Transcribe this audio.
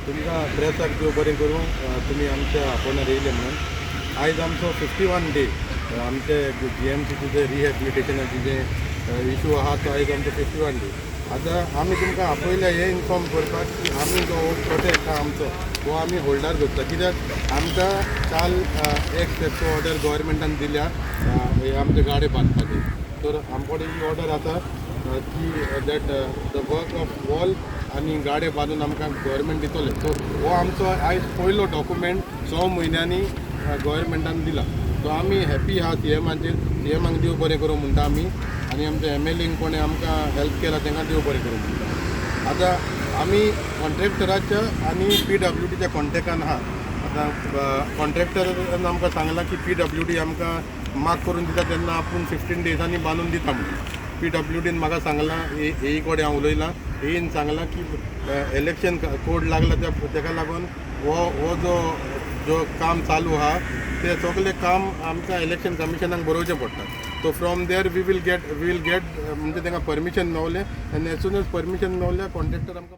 तुमकां प्रेसाक देव बरें करूं, तुमी आमच्या आपोवण्यार येयले म्हणून. आयज आमचो 51 डे. आमचे जीएमसीचे रिहॅबिलिटेशनाचे जे इशू आहा तो आयज आमचो 51 डे. आतां आमी तुमकां आपयल्या हें इन्फॉर्म करपाक की आमी जो हो प्रोटेस्ट आहा आमचो, हो आमी होल्डार दवरता, कित्याक आमकां काल एक स्टेपचो ऑर्डर गव्हर्मेंटान दिल्या, हे आमचे गाडे बांदपाचे. तर आमचे कडेन ही ऑर्डर आसा की that the work of wall आनी गाडे बांदून आमकां गव्हर्मेंट दितले. सो हो आमचो आयज पयलो डॉक्युमेंट 6 म्हयन्यांनी गव्हर्मेंटान दिला. सो आमी हॅपी आहा सीएमाचेर. सीएमाक देव बरें करूं म्हणटा आमी आनी आमच्या एमएलएंक, कोणें आमकां हेल्प केला तांकां देव बरें करूं म्हणटा. आतां आमी कॉन्ट्रॅक्टराच्या आनी पीडब्ल्यूडीच्या कॉन्टेक्टान आहा. आतां कॉन्ट्रॅक्टरान आमकां सांगलां की पीडब्ल्यूडी आमकां मार्क करून दिता तेन्ना आपूण 15 डेजांनी बांदून दिता म्हणून. पीडब्ल्यूडीन म्हाका सांगलां, एई कडेन हांव उलयलां, एईन सांगलां की इलेक्शन कोड लागला त्या तेका लागून हो हो जो जो काम चालू आहा ते सगळें काम आमकां इलेक्शन कमिशनाक बरोवचें पडटा. So from there we will get म्हणजे तांकां परमिशन मेवलें आनी as soon as permission मेवल्यार contractor आमकां